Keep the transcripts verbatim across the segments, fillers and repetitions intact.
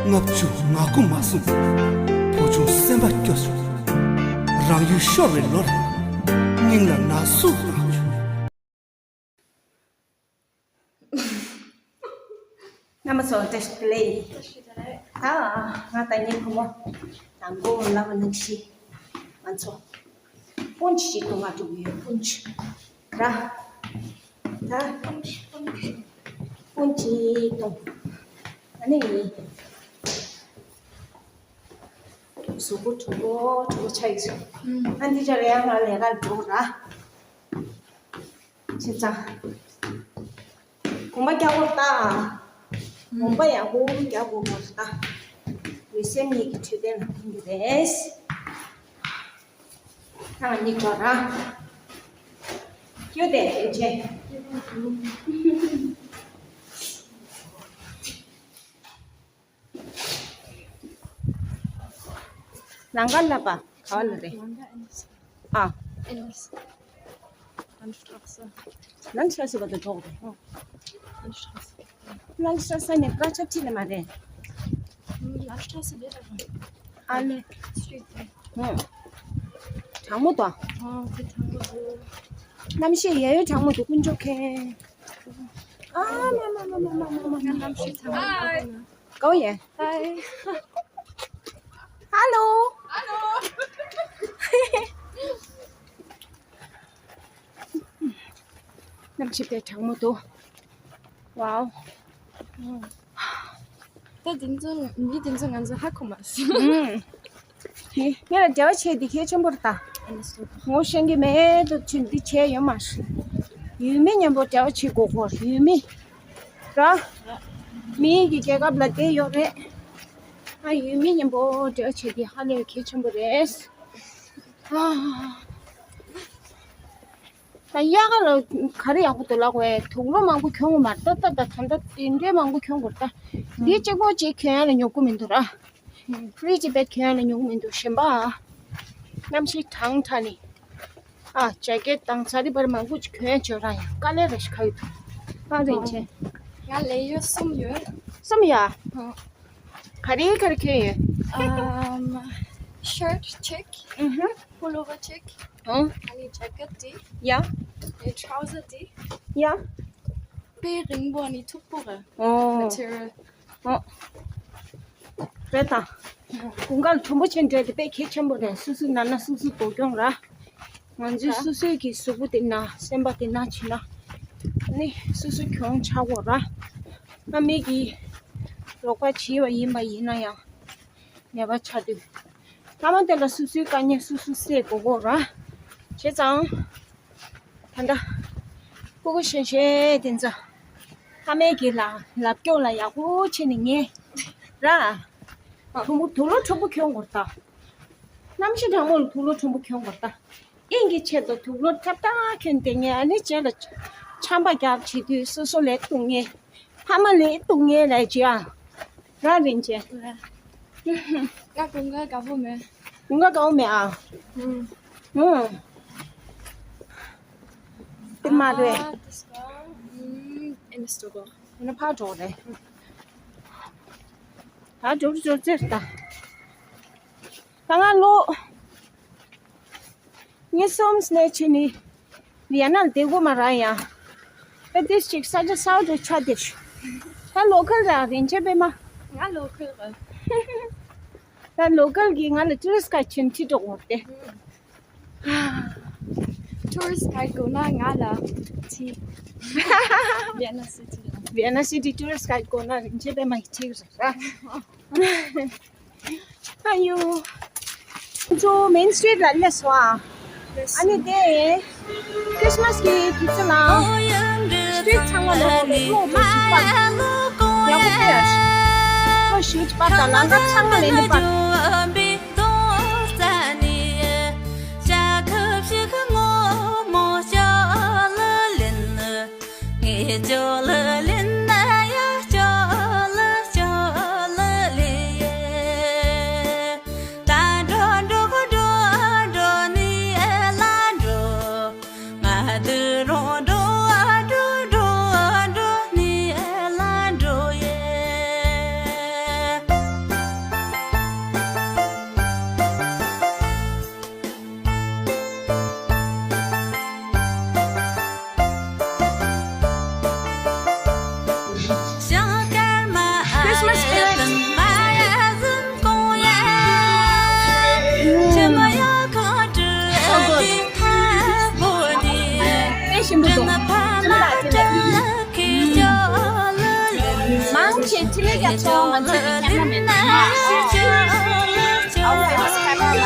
ལྔ་བཅུ་ང་དགུ་མ་སོང་། བུ་ཆུང་སེམས་པ་སྐྱོ་བྱུང་། རང་ཡུལ་ཤོར་བའི་ལོར། སྙིང་ལ་ན་ཟུག་ལངས་བྱུང་། རྣམ་པ་ཚོ་བཀྲ་ཤིས་བདེ་ལེགས། ད་ང་དང་ངའི་བུ་མོ་དང་པོ་ལབ་པ་ནང་བཞིན་ང་ཚོ་སྤུན་ཅིག་ཅིག་ཏུ་ང་འགྲོ་གི་ཡོད། སྤུན་ཅིག་ར། ད་སྤུན་ཅིག་ཏུ་ཨ་ནི་གཟུགས་པོ་གྲུང་པོ་གྲུང་པོ་ཆགས་ཡོད། ཨ་འདི་ཆ་རེ་ཡང་ང་ལས་ཀར་འགྲོ་ར། བྱས་ཙང་གོམ་པ་རྒྱག་དགོས་ད། གོམ་པ་ཡག་པོ་རྒྱག་དགོས་པ་ད། ལུས་སེམས་གཉིས་ཀྱི་འཕྲོད་བསྟེན་ལ་ཕན་གྱི་རེད། ཁྱེད་རང་གཉིས་འགྲོ་ར། ཡོད་དེ་ཡོད་ཆེ། ལང་ཀ་ལབ་པ་ག་བ་ལ་རེད། ལང་ཀ་ཨེ་ནི་སི། ཨ། ཨེ་ནི་སི། ལན་སི་ཊ་ར་སི་བ་དང་གྲོགས་རེད། ལན་སི་ཊ་ར་སི། ལན་སི་ཊ་ར་སི་ནས་པྲ་ཆབ་ཆི་ལ་མ་རེད། ལན་སི་ཊ་ར་སི་ལས་ལ་རེད། ཨ་ལེ། སི་ཊི་རི་ཊི་རེད། ཧུང་། གྲང་མོ་དང་། ཨ་དེ་གྲང་མོ་འདུག་གནམ་གཤིས་ཡ་ཡོ་གྲང་མོ་འདུག་དཀོན་མཆོག་མཁྱེན། ཨ་མ་མ་མ། གནམ་གཤིས་གྲང་མོ་འདུག་གོ་ཡེ། ཧའི། ཧ་ལོ། ཧ་ལོ། གནམ་གཤིས་དཔེ་གྲང་མོ་འདུག་ཝའོ། ད་དེ་ཚོ་མི་དེ་ཚོ་ང་ཚོ་ཧ་གོ་མ་སོང་། ངས་ལ་འབྲེལ་བ་བྱས་དེ་གལ་ཆེན་པོ་རེད་ད། ངོ་ཤེས་ཀྱི་མེད་དུ་ཆུ་འདི་བྱས་ཡོད་མ་རེད། ཡུལ་མི་མཉམ་པོ་འབྲེལ་བ་བྱེད་དགོས་གོ་ཡུལ་མི། ར། མི་གི་རྒྱལ་ཁབ་ལ་བསྡད་ཡོད་རེད། ཨ་ཡུལ་མི་མཉམ་པོ་འབྲེལ་བ་བྱེད་དེ་ཧ་ལས་གལ་ཆེན་པོ་རེད། ཨ། ད་དབྱར་ཁ་ལ་ག་རེ་ཡག་པོ་འདུག་ལབ་དགོས། དུག་ལོག་མང་པོ་གྱོན་དགོས་མ་རེད། ད་ད་ད་ད་ལྟ་དེ་འདྲའི་མང་པོ་གྱོན་དགོས་རེད་ད། འདི་གཅིག་པོ་གཅིག་གྱོན་ཡ་ལ་ཉོ་གི་མི་འདུག་ར། ཧྥི་རི་ཇི་བེད་གྱོན་ཡ་ལ་ཉོ་གི་མི་འདུག་གཞན་པ། གནམ་གཤིས་གྲང་དྲགས་ནས། ཨ་ཇེ་ཀེད་དང་ཚ་རི་བར་མང་པོ་ཅིག་གྱོན་ཡ་བྱོས་ར། ཡང་དཀའ་ལས་རེ་ཞིག་ཁག་ཡོད་འདུག་ཨ་རིན་ཆེན། ང་ལེ་ཡར་གསུམ་ཡོད། གསུམ་ཡ། ཨ། ག་རེ་ག་རེ་གྱོན་ཡོད། ཨམ། ཤར་ཊི་གཅིག་ཨུ་ཧུ། པུལ་ཨོ་ཝར་གཅིག་ཨང་། ཨ་ནི་ཇེ་ཀེད་དེ། ཡ། ཨེ་ཊ་རའུ་ཟར་དེ། ཡ། དཔེ་རིང་པོ་ནི་མཐུག་པོ་རེད། ཨོ། མེ་ཊི་རི་ཡལ། ཨོ། རེད་ད། དགུན་ཁ་ལ་གྲུང་པོ་ཆེན་འདྲ་དེ་དཔེ་གལ་ཆེན་པོ་རེད། སོ་སོའི་ནང་ན་སོ་སོའི་འདུག་གྱོང་ར། ང་ཚོའི་སོ་སོའི་གི་གཟུགས་པོ་དེ་ན་སེམས་པ་དེ་ན་བྱེད་ན། ནི་སོ་སོ་གྱོང་ཆག་གོ་ར། ཨ་མི་གི་རོགས་པ་བྱས་པ་ཡིན་པ་ཡིན་ན་ཡང་། ནད་པ་ཆགས་དུས། ཐ་མ་དེ་ལ་སོ་སོའི་དཀའ་ངལ་སོ་སོས་སེལ་དགོས་གོ་ར། བྱས་ཙང་། ད་ལྟ། སྤུ་གུ་གཞོན་གཞོན་དེ་ཚོ། ཕ་མའི་གི་ལ་ལབ་སྐྱོང་ལ་ཡག་པོ་བྱས་ནས་ཉན། ར། དུག་དུག་ལོག་གྲུང་པོ་གྱོན་དགོས་རེད་ད། གནམ་གཤིས་གྲང་མོ་ལ་དུག་ལོག་གྲུང་པོ་གྱོན་དགོས་རེད་ད། དབྱིངས་ཀྱི་ཆེད་དུ་དུག་ལོག་ཐབ་ཐབ་གྱོན་བསྡད་ཉན། ཨ་ནི་རྗེས་ལ་ཆམ་པ་རྒྱག་བྱེད་དུས་སོ་སོ་ལས་སྡུག་བསྔལ། ཕ་མ་ལས་སྡུག་བསྔལ་ལས་ཅི་ཨ། ར་རིན་ཆེན། ང་དགུན་ཁ་དགའ་པོ་མེད། དགུན་ཁ་དགའ་པོ་མེད་ཨ། ཨུམ། ཨུམ། དེ་མ་རེད། ཨ། དེ་སྐོར། ཨུམ། ཨེ་ནི་སྟོ་གོ། ཨེ་ནི་ཕར་འགྲོ་རེད། ད་འགྲོ་འགྲོ་ཙེར་ད། ད་ང་ལོ། ངས་སོམས་ནས་ཕྱིན་ནི། ཡ་ན་བདེ་གོ་མ་ར་ཡ། ཨེ་དེ་ཅིག་ས་ཆ་གསར་དུ་ཆ་དེ་ཤུ། ད་ལོ་ཁལ་ར་རིན་ཆེ་པེ་མ། ང་ལོ་ཁལ་ར། ད་ལོ་ཁལ་གྱིས་ང་ལ་ཊུ་རི་སི་ཊི་ག་ཆེན་ཁྲི་དྲུག་འོར་ཏེ། ཊུ་རི་སི་ཊི་ག་དགོས་ན་ང་ལ་ཁྲི། ཝི་ཡེ་ན་སི་ཊི་ལ། ཝི་ཡེ་ན་སི་ཊི་ཊུ་རི་སི་ཊི་ག་དགོས་ན་རིན་ཆེ་པེ་མ་ཡི་ཁྲི་ར། ཨ་ཡོ། ཁོང་ཚོ་མེན་སི་ཊི་རིཊ་ལ་སླེབས་སོང་ཨ། ཨ་ནི་དེ་ཁྲི་སི་མ་སི་གི་དུས་ཚོད་ལ་སི་ཊི་རིཊ་ཚང་མ་ལ་གློག་ཏོག་ཞིག་སྤར། ཡག་པོ་ཕེབས། གློག་ཞིག་སྤར་དང་ལམ་ཁ་ཚང་མ་ལ་ནི་སྤར། ཆི་ལི་རྒྱ་མཚོ་ང་ཚོ་གི་ཁྱད་ལ་མེད་ན། ཨའོ་ཨའོ་ཧེ་ལོ་སི་ཁ་ལ་ལ།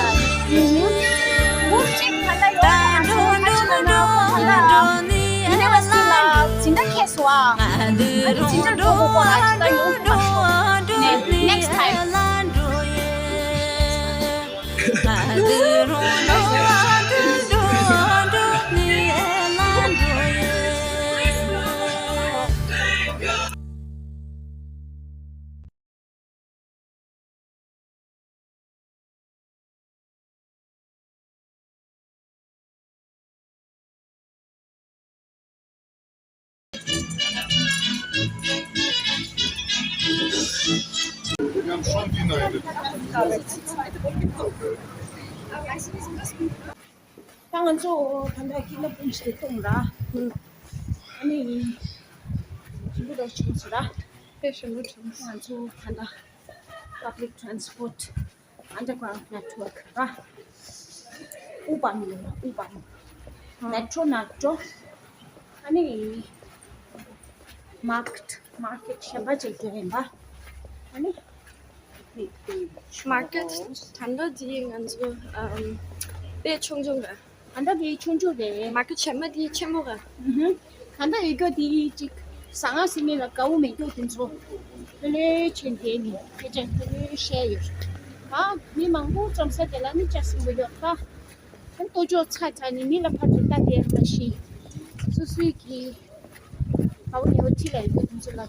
ཨུ་ཅིག་ད་ལྟ་ཡོད་ང་ཚོ་ཁ་ཆེ་ལ་ན་ཁོ་ད་ལ་ཡུ་ནི་ཝར་སི་ཊི་ལ་འཛིན་གྲྭ་ཁེལ་སོང་ཨ། ཨ་ནི་འཛིན་གྲྭ་འགྲོ་དགོས་གོ་ལ་ད་ཡོང་ཐུབ་མ་སོང་། ནེ་ནེག་སི་ཊའིམ། ད་ང་ཚོ་ད་ལྟ་ཀི་ལ་པུན་ཞིག་གཏོང་ར། ཨ་ནི་ཞིམ་པོ་འདྲ་བྱུང་སོང་ར། དཔེ་ཞིམ་པོ་བྱུང་སོང་། ང་ཚོ་ད་ལྟ་public transport underground network ར། Uber ནི་ཡོད་ར། Uber ནི། Metro Nardo། ཨ་ནི་market market གཞན་པ་ཅིག་འགྲོ་ཡིན་པ། ཨ་ནི། Market ད་ལྟ་འདི་ང་ཚོ་ཨམ་དཔེ་ཆུང་ཆུང་ར། ད་ལྟ་དེ་ཆུང་ཆུང་རེད། Market གཞན་པ་དེ་ཆེན་མོ་ར། ཨུ་ཧུ། ད་ལྟ་ཡོད་རྒྱུ་དེ་ཅིག་ཟ་ང་ཟི་མི་ལ་དགའ་བོ་མེད་རྒྱུ་དེ་ཚོ་ལོས་ཆེན་དེ་ནི་ཕལ་ཆེར་ལོས་བཤད་ཡོད། ཨ་མི་མང་པོ་འཛོམས་ས་དེ་ལ་ནི་ཅག་སྲིན་པོ་ཡོད་ད། ཨ་ལྟོ་ཅོག་ཚ་ཚ་ནི་མི་ལ་ཕར་ཚུར་ལྟ་བསྡད་མ་ཤེས། སོ་སོའི་གི་བའོ་ཉེ་བོ་ཁྲི་ལ་ཡོད་དུས་ཚོད་ལ་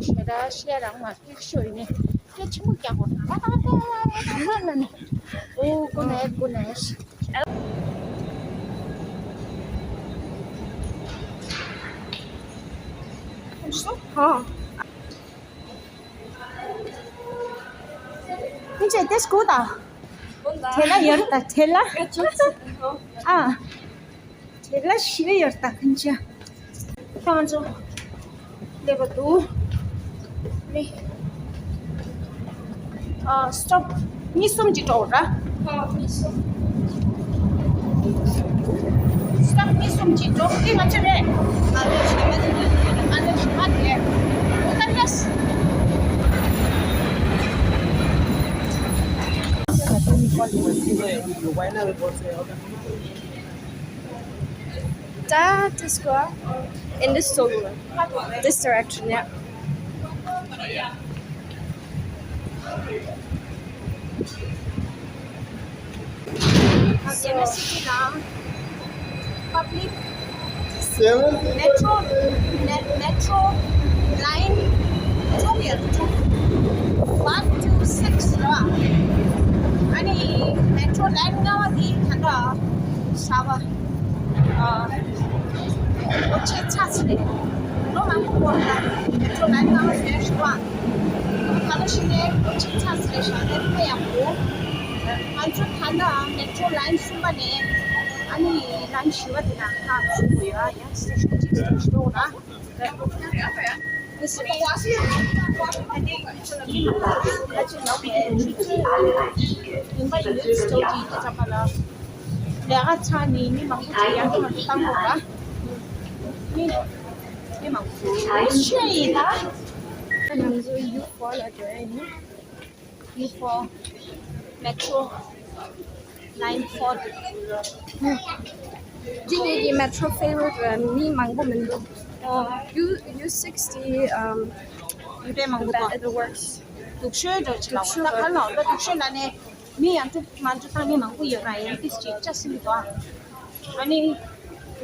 ཤེས་ར་ཤེས་རང་མ་ཐེག་ཤོ་ཡིན་ནས་སྐད་ཆེན་པོ་རྒྱག་དགོས་ན་ལ་ལ་ལ་ལ་ལ་ལ་ལ་ལ། Oh goodness, goodness. ཧོ། ཁྱེད་ཚོས་དེ་སྒུག་དང་། དེ་ལ་ཡོད་དང་དེ་ལ། ཨ། དེ་ལ་ཞི་བའི་ཡོད་དང་ཁྱེད་ཚོས། ཁྱེད་ཚོ་སླེབས་པ་འདུག་ནི། ཨ། སི་ཊོབ་གཉིས་གསུམ་གྱི་འགྲོ་ར། ཨ། གཉིས་གསུམ། སི་ཊོབ་གཉིས་གསུམ་གྱི་འགྲོ་དེ་ང་ཚོ་རེད། ཨ་ལེ་ཞི་མ་དེ་རེད། ཨ་ལེ་ཞི་མ་དེ་རེད། ཨོ་ད་ལེས། That is go in this store, this direction, yeah. Seven City Line, public, seven? Metro, me- Metro Line, two here, two, one to six, right? ཨ་ནི་Metro Line ལྔ་པ་དེ་ད་ལྟ་ས་བ། ཨ། ཨོ་ཆེ་ཚ་ཚ་རེད། ལོ་མང་པོ་འགོར་ལ་མེ་ཏྲོ་ལན་ལྔ་པ་བཟོས་ཤོག་ཨ། ད་ལོ་ཞིག་ནས་ཨོ་ཆེ་ཚ་ཚ་རེད་ཤག་ནས་ཕ་ཡག་པོ། ང་ཚོ་ད་ལྟ་མེ་ཏྲོ་ལན་གསུམ་པ་ནས་ཨ་ནི་ལན་བཞི་པ་དེ་ན་ཁག་ཚུགས་དགོས་ཡོད་ཨ། ཡང་སི་ཊེ་ཤོན་གཅིག་ཚུགས་ཤོག་ཨ། ལས་ཀ་ཚར་ནས་མི་མང་པོ་ཅིག་ཡར་ཐོན་བཏང་དགོས་ར། མི་མི་མང་པོ་ཅིག་ཤེས་ཡིན་ད། ང་ཚོ་ཡུ་ཧྥོ་ལ་འགྲོ་ཡ་ཡིན། ཡུ་ཧྥོ། མེ་ཏྲོ། ལན་ཧྥོར། འདི་ངེད་ཀྱི་མེ་ཏྲོ་ཕེ་ཝ་རིཊ་རེད། མི་མང་པོ་མི་འདུག་ཨོ། ཡུ་ཡུ་སིགས་དེ་ཨམ། ཡུ་ཏེ་མང་པོ་གོ། It works. སྡུག་ཤོས་འདྲ་ཅིག་ལ་འོ་ད་ག་ལ་འོ་ད་སྡུག་ཤོས་ལ་ནས་མི་ཡང་འགྲོ་མ་འགྲོ་བཏང་མཁན་མང་པོ་ཡོད་ར། ཡང་ཏིས་ཅིག་ཅག་སིན་གི་འདུག་ཨ་ནི།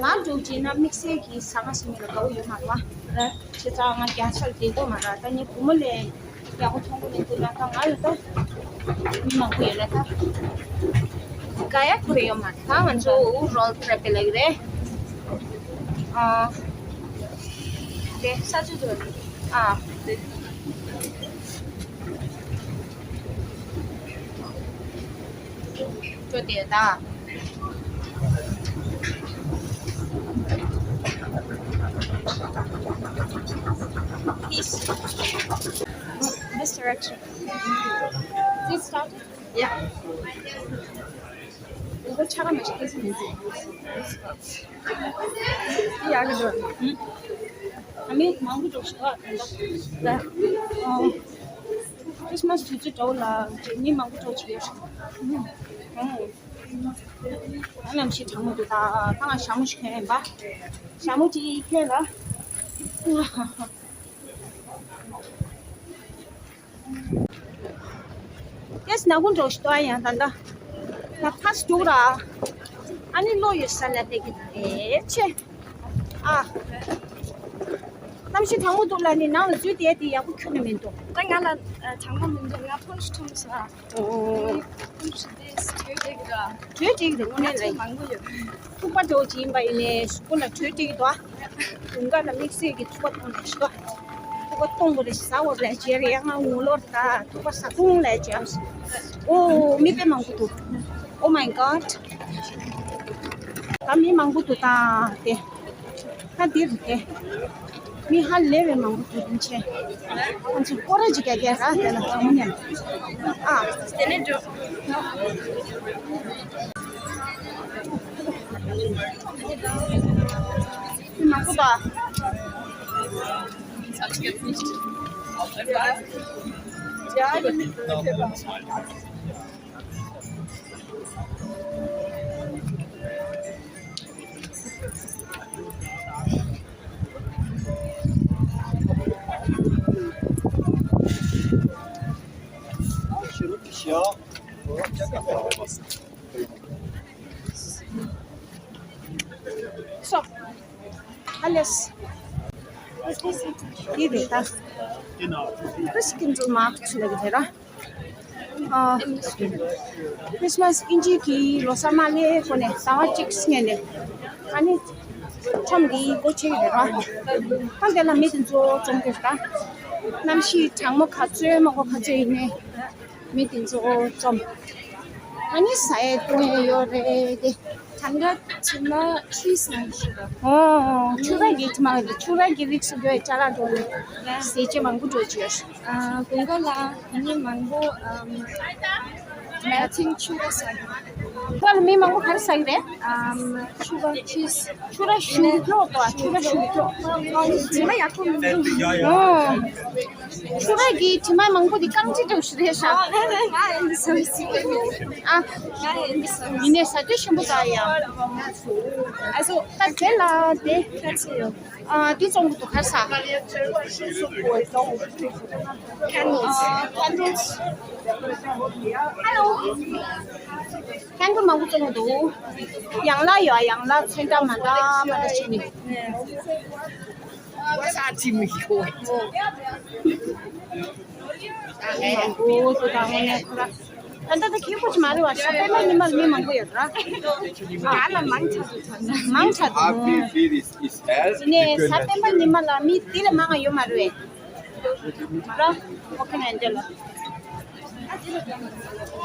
ང་འགྲོ་བྱས་ན་དམིགས་བསལ་གྱི་ཟ་ང་ཟ་མི་ལ་དགའ་བོ་ཡོད་མ་རེད་བ། རེད། བྱས་ཙང་ང་རྒྱ་ཆ་ལ་བསྡད་དགོས་མ་རེད། ད་ངས་བུ་མོ་ལས་ཡག་པོ་མཐོང་གི་མི་འདུག་ན་ད་ང་ལ་ད་མི་མང་པོ་ཡོད་ན་ད་དགའ་ཡག་ཁོ་རེ་ཡོད་མ་རེད། ད་ང་ཚོ་རོལ་ཏྲེ་པེ་ལ་གི་རེད། ཨ། དེ་ས་ཆུ་དུ་ཨ། སྤྲོ་དེ་ད། This direction. Is it started? Yeah. 이거 차가 맛있게 생겼어. 이 안에 들어. 응? ཨ་མི་མང་པོ་འགྲོ་ཞིག་ཨ་ད་ད། ཁྲི་སི་མ་སི་དུས་ཚོད་འགྲོ་ལ་མི་མང་པོ་འགྲོ་ཞིག་ཡོད། ཨང་། ཨ་ནམ་ཞིག་གྲང་མོ་འདུག་ད་ད་ང་ཞྭ་མོ་ཞིག་གྱོན་ཡིན་པ། ཞྭ་མོ་ཅིག་གྱོན་ལ། ཏེས་ན་ཀུན་འགྲོ་ཞིག་ཏོ་ཡང་ད་ད། ད་ཕ་སི་འདུག་ར། ཨ་ནི་ལོ་ཡོད་ས་ལ་བསྡད་ཀྱི་འདུག་ཆེ། ཨ། གནམ་གཤིས་གྲང་མོ་འདུག་ལ་ནི་ནང་ལ་འཛུལ་བསྡད་དེ་ཡག་པོ་ཁྱོན་ནས་མི་འདུག་ད་ང་ལ་གྲང་མོ་མི་འདུག་ང་ཕུང་ཤི་འཐུང་ས། ཨོ། ཕུང་ཤི་ཏེས་དྲོད་འགྲིག་ར། དྲོད་འགྲིག་རེད་དངོས་གནས་ལ། མང་པོ་ཡོད། ཐུག་པ་འདྲ་བོ་ཅིག་ཡིན་པ་ཡིན་ནའི་གཟུགས་པོ་ལ་དྲོད་སྐྱེ་གི་འདུག་དུང་དཀར་ལ་དམིགས་བསལ་གྱི་ཐུག་པ་གཏོང་དགོས་ཞེས་དོ། ཐུག་པ་གཏོང་དགོས་རེད་ཟ་འོ་ལས་བྱེད་རེད་ཡང་ང་ངོ་ལོར་ད་ཐུག་པ་ཟ་ཐུང་ལས་བྱེད། ཨོ་མི་དཔེ་མང་པོ་འདུག Oh my god. ད་མི་མང་པོ་འདུག་ད་དེ། ད་འདིར་དེ། མི་ཧ་ལས་པའི་མང་པོ་འདུག་རིན་ཆེན། ང་ཚོ་སྐོར་ར་ཅིག་རྒྱག་རྒྱག་ར་དེ་ལ་གྲོགས་མོ་མཉམ། ཨ། དེ་ནས་འགྲོ། མི་མང་པོ་འདུག So, alles. འདི་རེད་ད། ཁྲི་སི་ཀིན་ཛུ་མཱར་ཁེ་ཊི་ལབ་ཀྱི་རེད་ར། ཨ། ཁྲི་སི་མ་སི་ཨིན་ཇི་གི་ལོ་གསར་མ་སླེབས་གོང་ནས་ཟླ་བ་གཅིག་སྔོན་ནས་ཨ་ནི་ཁྲོམ་འདི་སྒོ་ཕྱེ་གི་རེད་ར། ད་འདི་ལ་མི་དེ་ཚོ་འཛོམས་ཀྱི་རེད་ད། གནམ་གཤིས་གྲང་མོ་ག་ཚོད་མང་པོ་ག་ཚོད་ཡིན་ནའི་མི་དེ་ཚོ་འཛོམས། ཨ་ནི་ཟ་ཡས་བཏུང་ཡས་ཡོད་རེད་དེ། ད་ལྟ་དྲི་མ་ཆུ་སྲང་ཞིག་ར། ཨོ། ཆུ་ར་གི་དྲི་མ་རེད། ཆུ་ར་གི་རིགས་སུ་གྱུར་བའི་ཅ་ལག་འགྲོ་ནས་ཟས་བཅད་མང་པོ་འགྲོ་གི་ཡོད། ཨ། དགུན་ཁ་ལ་མི་མང་པོ་ཨམ་ཐིང་ཆུ་ར་ཟ་གི། ཁ་ལ་མི་མང་པོ་ག་རེ་ཟ་གི་རེད། ཨམ་ཆུ་ར་ཆིས། ཆུ་ར་ཞུ་གི་ཐོག་ཏོ། ཆུ་ར་ཞུ་གི་ཐོག་དྲི་མ་ཡག་པོ་མི་འདུག་ཨོ། ཆུ་ར་གི་དྲི་མ་མང་པོ་དེ་རྐང་ཁྲི་འདྲ་བོ་ཞིག་རེད་ཤག་ཨ། ང་ཡིན་འདི་ཟ་མི་སྲིད། ཨ། ང་ཡིན་འདི་ཟ་མི་སྲིད། ཡིན་ནའི་ཟ་དུས་ཞིམ་པོ་འདུག་ཡ། ཨ་སོ། ད་དེ་ལ་དེ་ག་ཚོད་ཡོད། ཨ། དེ་བཙོང་གི་འདུག་ག་ས། Candles. ཨ། candles. Hello. candle མང་པོ་བཙོང་གི་འདུག་ཡང་ལ་ཡོད། ཡང་ལ་ཚོན་ཁྲ་མ་འདྲ་མ་འདྲ་བྱས་ནས། ཨོ་ད་ད་ཁྱེད་ཀོ་ཅི་མ་རེད་བ། ཤ་སྟག་པ་ཉི་མ་ལ་མི་མང་པོ་ཡོད་ར། ང་ལ་མང་ཆེ་འདུག་མང་ཆེ་འདུག་ནས་ཤ་སྟག་པ་ཉི་མ་ལ་མི་དེ་ལས་མང་ང་ཡོད་མ་རེད་བས། ར། ཨོ་ཁེ་ནས་འདི་ལ།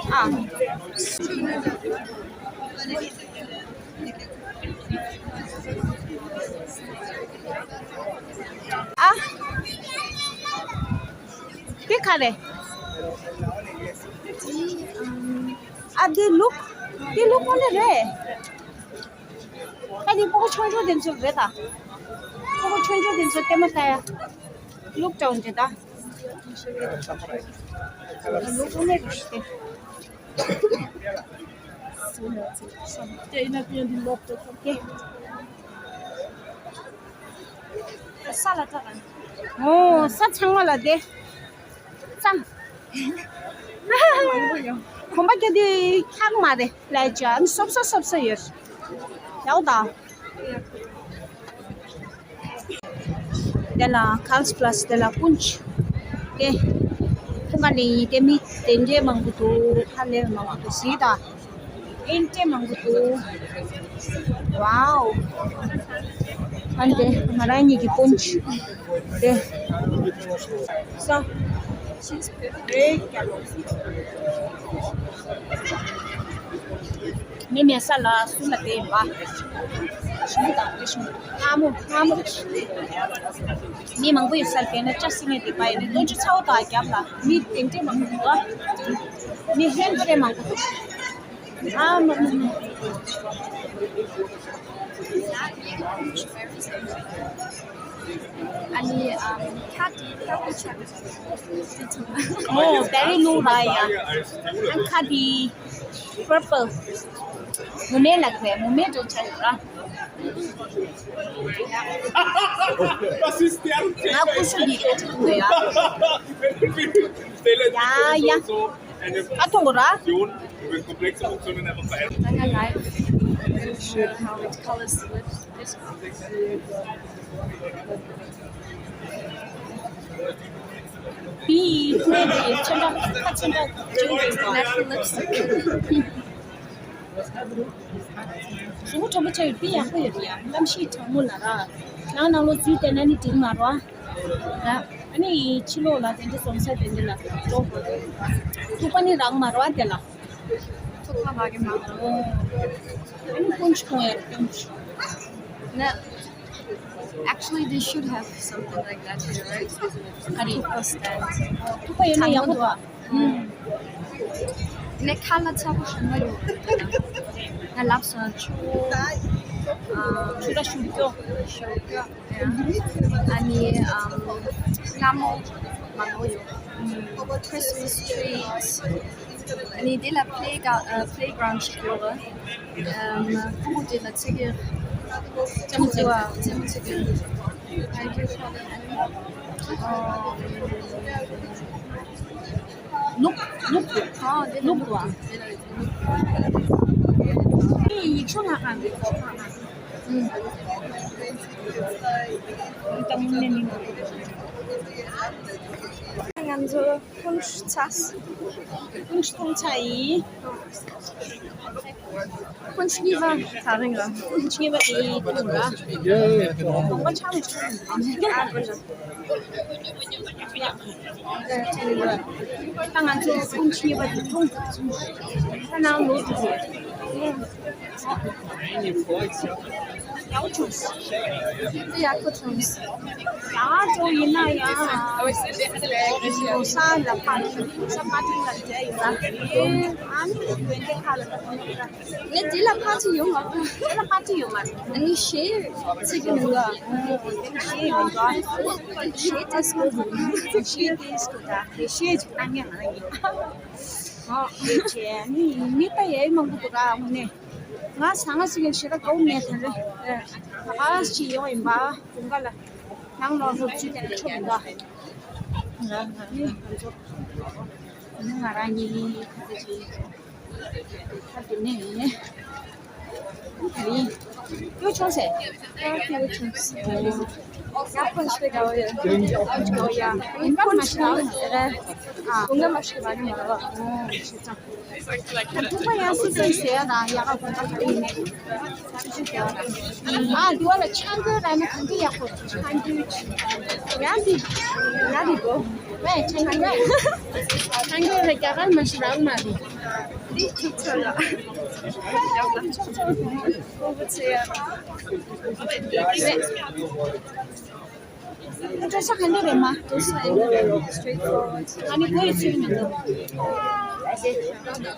ཨ། ཨ། དེ་ག་རེ། ཨ། དེ་ལུག་དེ་ལུག་ཁོ་ནས་རེད། ཨ་དེ་སྤུ་གུ་ཆུང་ཆུང་དེ་ཚོ་རེད་ད། སྤུ་གུ་ཆུང་ཆུང་དེ་ཚོ་ལྟད་མོ་ལྟ་ཡ། ལུག་འདྲ་བོ་འདི་ད། ལུག་ཁོ་ནས་རེད་དེ། ས་ལ་ཐག་ཨོ། ས་ཚང་མ་ལ་དེ། ཙམ། གོམ་པ་རྒྱག་དུས་འཁྱག་མ་རེད་ལས་ཅན་སོབ་སོབ་སོབ་སོབ་ཡོད། ཡག་དང་། དེ་ལ་ཁལ་སི་པ་ལ་སི་དེ་ལ་ཀུན་ཆ། དེ། ཐུང་ག་ལི་ཡི་དེ་མི་དེ་འདྲའི་མང་པོ་འདུག་ཧ་ལས་མང་པོ་འདུག་ཟིག་དང་། ཨིན་ཏྲེ་མང་པོ་འདུག་ཝའོ། ཨ་འདི་ང་རང་གཉིས་ཀྱི་སྤུན་ཆ། དེ། ས། རེད་ཀྱ་ལོ། མི་མེད་ས་ལ་སུ་ལ་བསྡད་ཡིན་པ། ཞི་མོ་དང་དེ་ཞི་མོ། ལྷ་མོ་ལྷ་མོ། མི་མང་པོ་ཡོད་ས་ལ་བསྡད་ན་ལྕགས་སྲིན་ལས་བསྡད་པ་ཡིན་ན་སྟོན་ཆུ་ཚ་བོ་དང་རྒྱབ་ལ་མི་དེ་འདྲས་མང་པོ་འདུག་མི་ཧན་ཏོ་རེ་མང་པོ་འདུག་ཨ་མ་མ་མ། ཨ་ནི་ཨམ་ཁ་དེ་ཁ་དེ་ཆགས། ཨོ་very low ར་ཡ། ཨ་ཁ་དེ་purple། མུ་མེ་ལ་ཁོས་མུ་མེ་འགྲོ་ཆ་ཡོད་ར། ང་ཀུ་ཤུ་འདི་རེད་ཆགས་ཡོད་ཡ། ཡ་ཡ། ཨ་མཐོང་གོ་ར། Anga life. How it colors with this. B maybe ཆེན་པོ་ཁ་ཆེན་པོ། Natural lipstick. གཟུགས་པོ་དྲོན་པོ་ཆགས་ཡོད། B ཡག་པོ་ཡོད་ཡ། གནམ་གཤིས་གྲང་མོ་ལ་ར། ནང་ནང་ལོགས་འཛུལ་བསྡད་ན་ནི་འགྲིག་མ་རོ། ར། ཨ་ནི་ཕྱི་ལོགས་ལ་དེ་འདྲ་སོང་ས་དེ་འདྲ་ལ་འགྲོ། ཐུག་པ་ནི་རག་མ་རོ་དེ་ལ། ཐུག་པ་རག་གི་མ་རོ། ཨ་ནི་སྤུན་ཆུ་གཏོང་ཡ་སྤུན་ཆུ། ན། Actually, they should have something like that here, right? ཨ་རེད། ཐུག་པ་ཡོད་ན་ཡག་པོ་འདུག་ཨ། ནས་ཁ་ལ་ཚ་པོ་ཞིམ་པོ་ཡོད། ང་ལབ་སོང་ཆུ། ཆུ་ལ་ཞུ་སྐྱོ། ཞུ་སྐྱོ། ཨ་ནི་ཨམ་སྔ་མོ་མང་པོ་ཡོད། Christmas trees. ཨ་ནི་དེ་ལ་play playground ཞིག་ཡོད། ཨམ་ཕྲུ་གུ་དེ་ལ་ཚིག་གི་ཚེ་མོ་ཚིག་གི་ཚེ་མོ་ཚིག་གི་ནུབ་ནུབ་ཏུ། ཨ་དེ་ནུབ་ཏུ་ཨ། ཡིག་ཆ་ལ་གང་གི་ཚོགས་ཁང་ཨ། ང་ཚོ་ཕུན་ཚོགས། ཕུན་ཚོགས་ཡིན། ཕུན་ཚོགས་གཉིས་པ་ད་རིང་ལ། ཕུན་ཚོགས་གཉིས་པ་དེ་ཐུག་ལ། ལུང་པ་ཆགས་མི་ཆོག་ཨ་དགོས་ལ། ད་ང་ཚོ་ཕུན་ཚོགས་གཉིས་པ་དེ་ཐུག་ད་ནང་ལོགས་དུ། ཡག་པོ་བྱུང་། དེ་ཡག་པོ་བྱུང་། ཡང་ཅོ་ཡིན་ན་ཡང་། ལོ་གསར་ལ་པར་ཊི། ལོ་གསར་པར་ཊི་ལ་བསྡད་ཡོད་ལ། ཨ་ནི་ཡོན་ཏན་ཁ་ལ་ད་དུང་ཡོད་ལ། ངས་དེ་ལ་པར་ཊི་ཡོད་མ་རེད། དེ་ལ་པར་ཊི་ཡོད་མ་རེད། ཨ་ནི་གཞས་ཚིག་གི་མི་འདུག་ཨ། དེ་ལ་གཞས་མི་འདུག་ཨ། གཞས་ཏོག་ཙམ་འདུག་གཞས་ཏོག་ཙམ་འདུག་ད་གཞས་ཅིག་བཏང་མཁན་ང་ཡིན། ཨོ་ཨེ་ཅེ་ནི་མི་ལྟ་ཡས་མང་པོ་འདུག་ར་དངོས་གནས། ང་ཟ་ང་ཞིག་གི་ཞེ་དྲག་དགའ་བོ་མེད་ད་རེ། ད་ག་ཞིག་ཡོང་ཡིན་པ་དགུན་ཁ་ལ་ནང་ལོགས་སུ་ཚུད་དེ་ནས་ཁྲོ་མི་འདུག་ང་ང་ནི་ང་ཚོ་ནི་ང་རང་གཉིས་ནི་ཁ་ཚ་ཞིག་ཁ་དེ་ནས་ཡིན། ཡིན། ཡོད་ཆུང་སེ། ཡག་པོ་ཞིག་དགའ་བོ་ཡོད། ཡིན་པ་མ་ཤེས་ལ་ཟེར། ཨ་དགུན་ཁ་མ་ཤེས་པ་ནི་མ་རེད་པ། ཨོ་ཤེས་ཙང་། ཐུག་པ་ཡང་སུ་སུ་ཟེར་ཡ་དང་ཡག་ག་དགུན་ཁ་ག་རེ་ཡིན་ནས་ས་ཆུ་ཟེར་ཡ་དང་། ཨ་དེ་བ་ལ་ཆང་གོས་རག་ན་གང་གི་ཡག་པོ་ཆང་གོས་ཡང་དེ་ཡང་དེ་གོ་བས་ཆང་གོས་ཆང་གོས་ལ་རྒྱ་གར་མ་ཞིག་རག་མ་རེད། འདི་ཁྱུག་ཚར་ལ། ཁོ་བོ་ཚེ་ཡ། འགྲོ་ས་ག་འདྲ་རེད་མ། འགྲོ་ས་ཨེ་འདྲ་རེད། Straightforward. ཨ་ནི་གོ་ཡི་ཚུལ་མི་འདུག་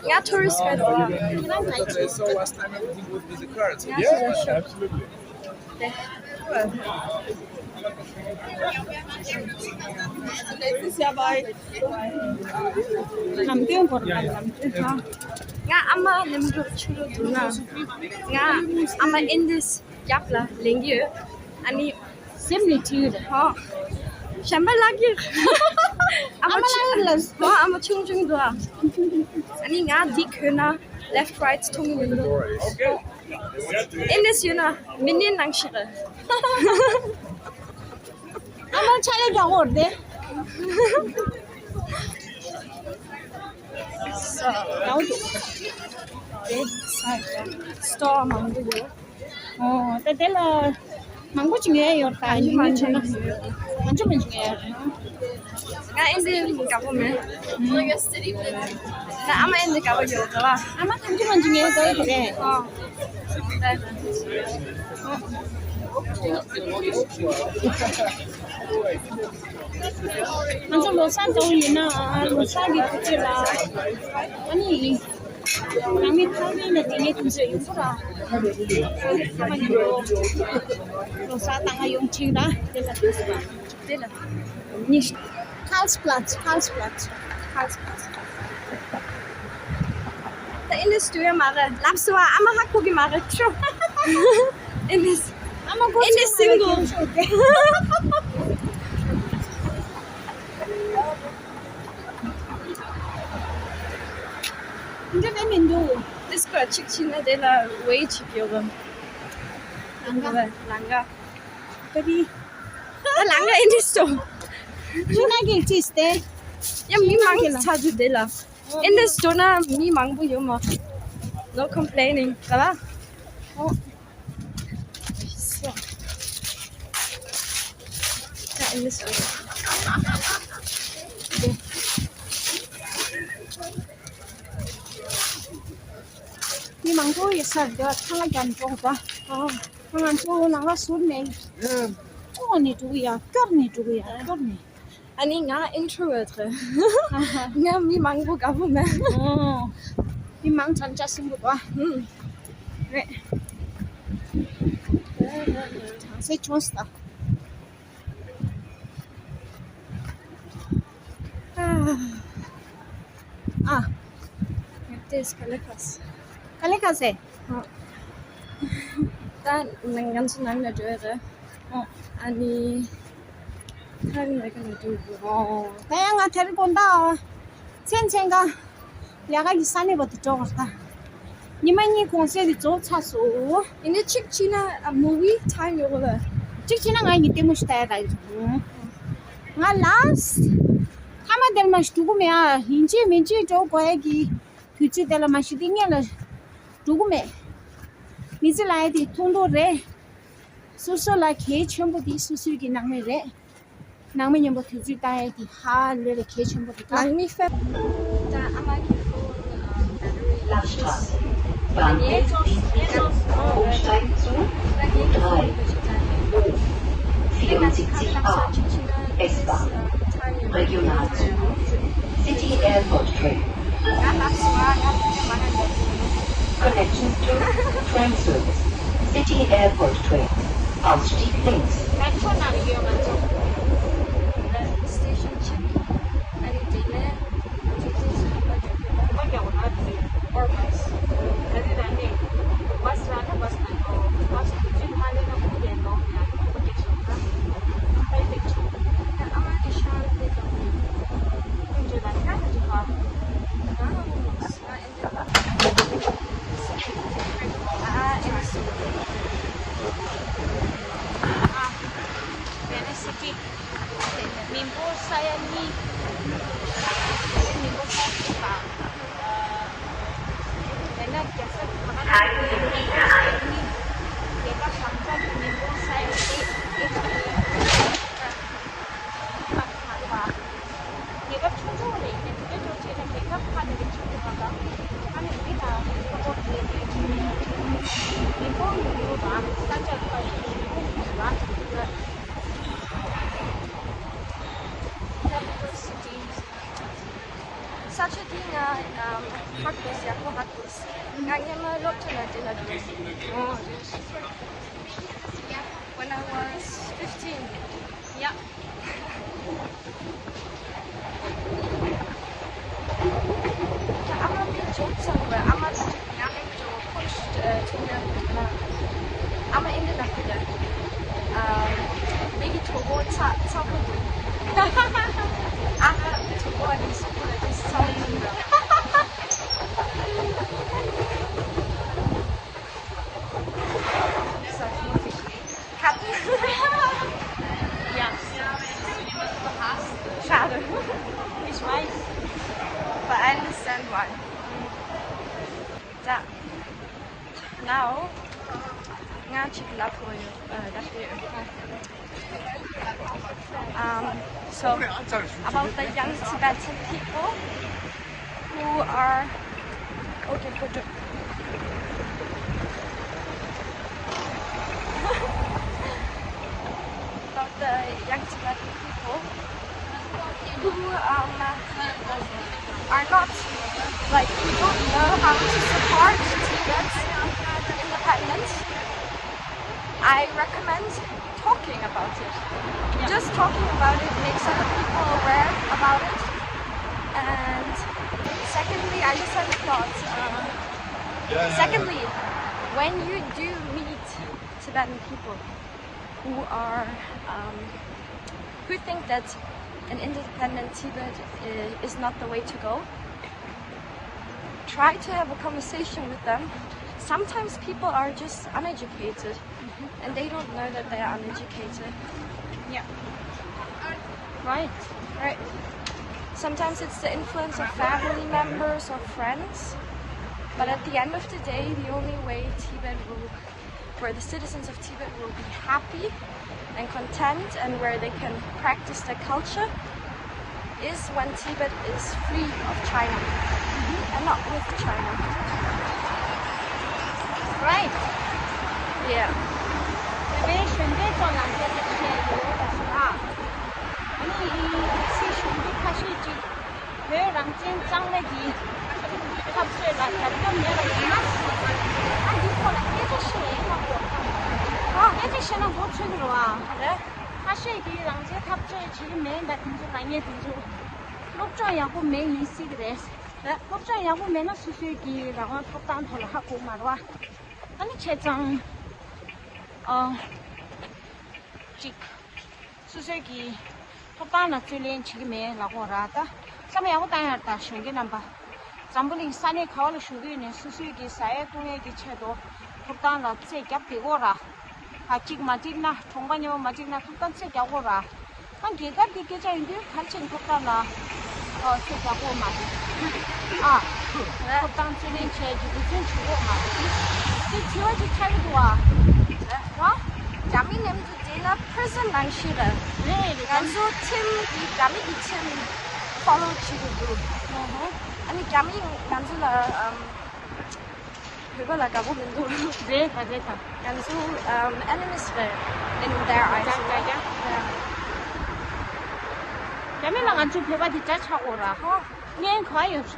ང་tourist guide རེད། ཁྱེད་རང་ག་ཡི་ཚུལ། So last time everything was with the cards. Yeah, sure, sure. Absolutely. ལམ་སྟོན་སྐོར་ལ་ལམ་སྟོན་ཧ། ང་ཨ་མ་ལེམ་འགྲོ་ཆུ་རུ་འདུག་ན། ང་ཨ་མ་ཨིན་དིས་རྒྱབ་ལ་ལེན་གྱི་ཡོད། ཨ་ནི། སེམས་ནས་ཁྲིད་ཀྱི་རེད། ཧོ། གཞན་པ་ལགས་ཀྱི། ཨ་མ་ཨ་མ་ཆུང་ལགས་ལ། ཧོ་ཨ་མ་ཆུང་ཆུང་འདུག་ཨ། ཨ་ནི་ང་འདི་གོན་ན་left right མཐོང་གི་མི་འདུག་ཨིན་དིས་ཡོད་ན་མི་ནི་ནང་ཞིག་རེད། ཨ་མ་ཆ་ལས་ཀྱང་འོར་དེ། སོ་ཡག་པོ་འདུག་དེ་ས་ཡ་སི་ཊོར་མང་པོ་ཡོད། ཨོ་ད་དེ་ལ་མང་པོ་ཅིག་ཉོས་ཡོད་ད། ཉོས་ཉོས་བྱས་ན་ང་ཚོ་མང་ཉོས་ཡོད་རེད། ང་ཨེ་འདི་དགའ་པོ་མེད། ང་ཨ་མ་ཨེ་འདི་དགའ་པོ་ཡོད་རེད་བ། ཨ་མ་ཐམས་ཅད་མང་ཉོས་ཡོད་རེད། ཨོ། ང་ཚོ་ལོ་གསར་འདྲ་བོ་ཡིན་ན་ལོ་གསར་གྱི་དུས་ཚོད་ལ་ཨ་ནི། ནང་མི་ཐག་རིང་ལ་དེ་ནས་དུས་ཚོད་ཡོང་གི་ར། ཁ་མ་ཉོ་རོ། རོ་ས་དང་ང་ཡོང་ཆིག་ར། དེ་ལ་དུས་ཚོད་དེ་ལ་ཉི་ཤུ། Karlsplatz, Karlsplatz, Karlsplatz. ད་ཨིན་ལིས་དུ་ཡ་མ་རེད། ལབ་སོ་ཨ་མ་ཧ་གོ་གི་མ་རེད་ཁྱོ། ཨིན་ལིས། ཨ་མ་གོ་ཨིན་ལིས་སིང་གལ། འདི་འདྲ་མི་འདུག་ཨིས་ཀ་ཅིག་ཕྱིན་ན་དེ་ལ་ཝེ་ཅིག་ཡོད་པ། ལང་ཀ། ལང་ཀ། ཀ་རི། ད་ལང་ཀ་ཨིན་ལིས་ཏོ། ཕྱི་ནང་གི་ཅིས་ཏེ། ཡ་མི་མང་ཆ་རྒྱུ་དེ་ལ། ཨིན་ལིས་ཏོ་ན་མི་མང་པོ་ཡོད་མ། No complaining ག་ལ། ཨོ། ད་ཨིན་ལིས་ཏོ། མི་མང་པོ་ཡོད་ས་རེད། ཐང་ང་རྒྱབ་འགྲོ་གི་པ། ཨ། ང་ཚོ་ནང་ལ་ཟུར་ནས། ཨོ་ནས་འགྲོ་གི་ཡ། དཀར་ནས་འགྲོ་གི་ཡ། དཀར་ནས། ཨ་ནི་ང་ཨིན་ཊྲོ་ཝར་ཊི་རེད། ང་མི་མང་པོ་དགའ་པོ་མེད། ཨོ། མི་མང་ཙམ་ཅག་སུན་པོ་དགའ། ཧུམ། རེད། གྲང་སེ་ཆོས་ད། ཨ། ཨ། ཡ་ཏེས་ཀ་ལེ་ཁ་སེ། ཀ་ལེ་ཁ་སེ། ཨ། ད་ང་ཚོ་ནང་ལ་འགྲོ་ཡ་རེད། ཨ། ཨ་ནི། ཁ་ལེ་ཁ་ལེ་འགྲོ་དགོས། ཨོ། ད་ཡང་ང་དེར་དགོན་བདག་མཚན་མཚན་ག་ལས་ཀ་གི་ས་གནས་བར་དུ་འགྲོ་བར་ད། ཉི་མ་གཉིས་གུང་སེང་རེ་རྫོགས་ཚར་སོང་། ཡིན་ནའི་གཅིག་ཕྱིན་ན་ཨ་movie time ཡོད་གོ་ལ། གཅིག་ཕྱིན་ན་ང་ཡི་ལྟད་མོ་ཞིག་ལྟ་ཡ་ད་ཡིན། ང་ལ་ཐ་མ་དེར་མ་ཞིག་འགྲོ་གི་མེད་ཨ། ཡིན་གཅིག་མིན་གཅིག་འགྲོ་དགོས་ཡ་གི་དུས་ཚོད་དེ་ལ་མ་ཞིག་དེ་སྔོན་ལ་འགྲོ་གི་མེད། མི་ཚེ་ལ་ཡ་དེ་ཐུང་ཐུང་རེད། སོ་སོ་ལ་གལ་ཆེན་པོ་དེ་སོ་སོའི་གི་ནང་མི་རེད། ནང་མི་མཉམ་པོ་དུས་ཚོད་བཏང་ཡས་དེ་ཧ་ལས་པའི་གལ་ཆེན་པོ་རེད་ད། ནང་མི་ཕེབས། ད་ཨ་མ་གི་ཕོན་ཨ་བེ་ཊ་རི་ལ་ཤི་ཤི། Bahn L sieben Hochstein zu drei, O vierundsiebzig A, S-Bahn, Regionalzug, City Airport Train. Connections to train service. City Airport Train. Ausstieg links. མེ་ཊོ་ནང་ཡོད་ང་ཚོ། སི་ཊེ་ཤན་གཅིག་ཨ་ནི་དེ་ནས་ཇུ་ཏིས་ཧམ་པ་རྒྱག་གི་འདུག་ཧམ་པ་རྒྱག་གོ་ན་དེ་ཨོར་བྷས། ད་དེ་ད་ནི་བྷས་ར་ན་བྷས་ན་ཡོད། བྷས་དུས་ཚོད་མ་སླེབས་ན་ཁོ་དེ་ནོར་ཡ་ཁོ་དེ་ཤོག་ད་ཧམ་པ་དེ་ཆོག་ད་ཨ་མ་དེ་ཤ་དེ་དང་ཁོ་འདྲ་ད་ཁ་ན་དེ་བ་ད་ཧམ་པ་ན་ཨེ་འདྲ་ད་ཨ་ཨེ་ནི་སི་ཨ་ཨ་ཨེ་ནི་སི་ཊི། མི་འབོར་ས་ཡ་གཉིས། མི་འབོར་ས་གཅིག་དང་། དེ་ནས་རྒྱལ་ས་ག་པར་ཡོད་མི་ས་ཡ་གཉིས། རྒྱལ་ཁབ་གང་ས་གི་མི་འབོར་ས་ཡ་གཅིག་གཅིག་དང་། རྒྱལ་ཁབ་ཆུང་ཆུང་ལས་ཡིན་ན་དེ་འདྲ་འགྲོ་བྱས་ན་རྒྱལ་ཁབ་ཁག་དེ་འདྲ་ཆུང་ཆུང་གང་གང་ཨ་ནི་མི་དང་ཁ་ཐོར་དེ་འདྲ་ཆུང་ཆུང་མི་འབོར་ཡོད་རེད་པ། ས་ཆ་ཁག་ཡོད་རེད་པ། Capital cities. ས་ཆ་དེ་ང་ཧ་གོ་སོང་། ཧ་གོ་སོང་། ང་སྔོན་མ་སློབ་གྲྭ་ལ་དེ་ལ་འགྲོ་སོང་། When I was fifteen. Yeah. ཨ་མ་མི་འཇོག་ཚར་བ། ཨ་མ་ད་ཉ་མེད་འགྲོ་ཁོ་ཨ་ཐུག་ཡ་ལ། ཨ་མ་ཨིན་དི་ལ་ཁུ་ལ། ཨ་མི་གི་གྲོགས་པོ་ཚ་ཚ་པོ་འདུག་ཨ་མ་གྲོགས་པོ་ཨ་ནི་སུ་ཁུ་ལ་དེ་ཚ་པོ་འདུག་ལ། Cut. Yeah. Schade. Ich weiß. But I understand why. Da. Now. Nga chik la koyo. Uh, that's it. Um, so, about the young Tibetan people who are, okay, photo. About the young Tibetan people who, um, are not Like, you don't know how to support Tibet's independence, I recommend talking about it. Just talking about it makes other people aware about it. And secondly, I just had a thought. Um, secondly, when you do meet Tibetan people who are um, who think that an independent Tibet i- is not the way to go, try to have a conversation with them. Sometimes people are just uneducated and they don't know that they are uneducated. Yeah. Right. Right. Sometimes it's the influence of family members or friends. But at the end of the day, the only way Tibet will, where the citizens of Tibet will be happy and content and where they can practice their culture is when Tibet is free of China and not with China. Right. Yeah. དེ་བས་གཞོན་སྐྱེས་ཚོ་ལ་འབྲེལ་བ་བྱས་ཡོད་པ་ཞིག་ཨ། ཨ་ནི་ཨི་སི་གཞོན་སྐྱེས་ཁ་ཤས་ཅིག་བོད་རང་བཙན་གཙང་མ་གི་འཐབ་རྩོད་ལ་རྒྱབ་སྐྱོར་མེད་པ་ཡིན་ན། ཨ་འདི་ཁོ་ལ་སྐད་ཆ་བཤད་ཡིན་ན་གོ། ཨ་སྐད་ཆ་བཤད་ན་མགོ་ཚོས་ཀྱི་རེད་བ། རེད། ཁ་ཤས་ཀྱིས་རང་བཙན་འཐབ་རྩོད་བྱེད་ཀྱི་མེད་ད་དེ་ཚོ་ལ་ངས་དེ་ཚོ་སློབ་སྦྱོང་ཡག་པོ་མེད་ཡིན་སྲིད་ཀྱི་རེད། རེད། སློབ་སྦྱོང་ཡག་པོ་མེད་ན་སོ་སོའི་གི་རང་དབང་ཐོབ་ཐང་ཐོག་ལ་ཧ་གོ་མ་རེད་བ། ཨ་ནི་བྱས་ཙང་ཨ་ཅིག་སོ་སོའི་གི་ཐོབ་ཐང་ལ་རྩོད་ལེན་བྱེད་ཀྱི་མེད་ལབ་དགོས་ར། ད་བསམ་བློ་ཡག་པོ་བཏང་ཡ་ད་གཞོན་སྐྱེས་རྣམ་པ། འཛམ་བུ་གླིང་ས་གནས་ག་བ་ལ་བཞུགས་ཀྱི་ཡོད་ནའི་སོ་སོའི་གི་ཟ་ཡས་བཏུང་ཡས་ཀྱི་ཆེད་དུ་ཐོབ་ཐང་ལ་རྩོད་རྒྱབ་བསྡད་དགོས་ར། ཨ་གཅིག་མ་འགྲིག་ན་གྲོང་པ་མཉམ་པོ་མ་འགྲིག་ན་ཐོབ་ཐང་རྩོད་རྒྱག་དགོས་ར། ཨ་རྒྱལ་ཁབ་ཀྱི་སྐད་ཆ་ཡིན་དུས་ག་རེ་བྱས་ནས་ཐོབ་ཐང་ལ་ཨ་རྩོད་རྒྱག་དགོས་མ་རེད། ཨ་ཐོབ་ཐང་རྩོད་ལེན་བྱས་ཀྱི་འབད་བརྩོན་བྱེད་དགོས་མ་རེད། དེ་དྲི་བ་ཅིག་ཆགས་ཀྱི་འདུག་ཨ། ར། རྒྱ་མི་མཉམ་དུ་བསྡད་ན་prison་ནང་བཞིན་རེད། རེད་རེད། ང་ཚོ་ཁྲིམས་ཀྱི་རྒྱ་མི་གི་ཁྲིམས་follow་བྱེད་དགོས་འདུག་ཨ་ནི་རྒྱ་མི་ང་ཚོ་ལ་ཨམ་བོད་པ་ལ་དགའ་པོ་མི་འདུག་རེད་ད་རེད་ད། ང་ཚོ་ཨམ་enemies་རེད། In their eyes. རྒྱ་རྒྱ་རྒྱ། རྒྱ་མི་ལ་ང་ཚོ་བོད་པ་དེ་འདྲ་ཆགས་དགོས་ར། ཧོ། ངས་ག་ཡོད་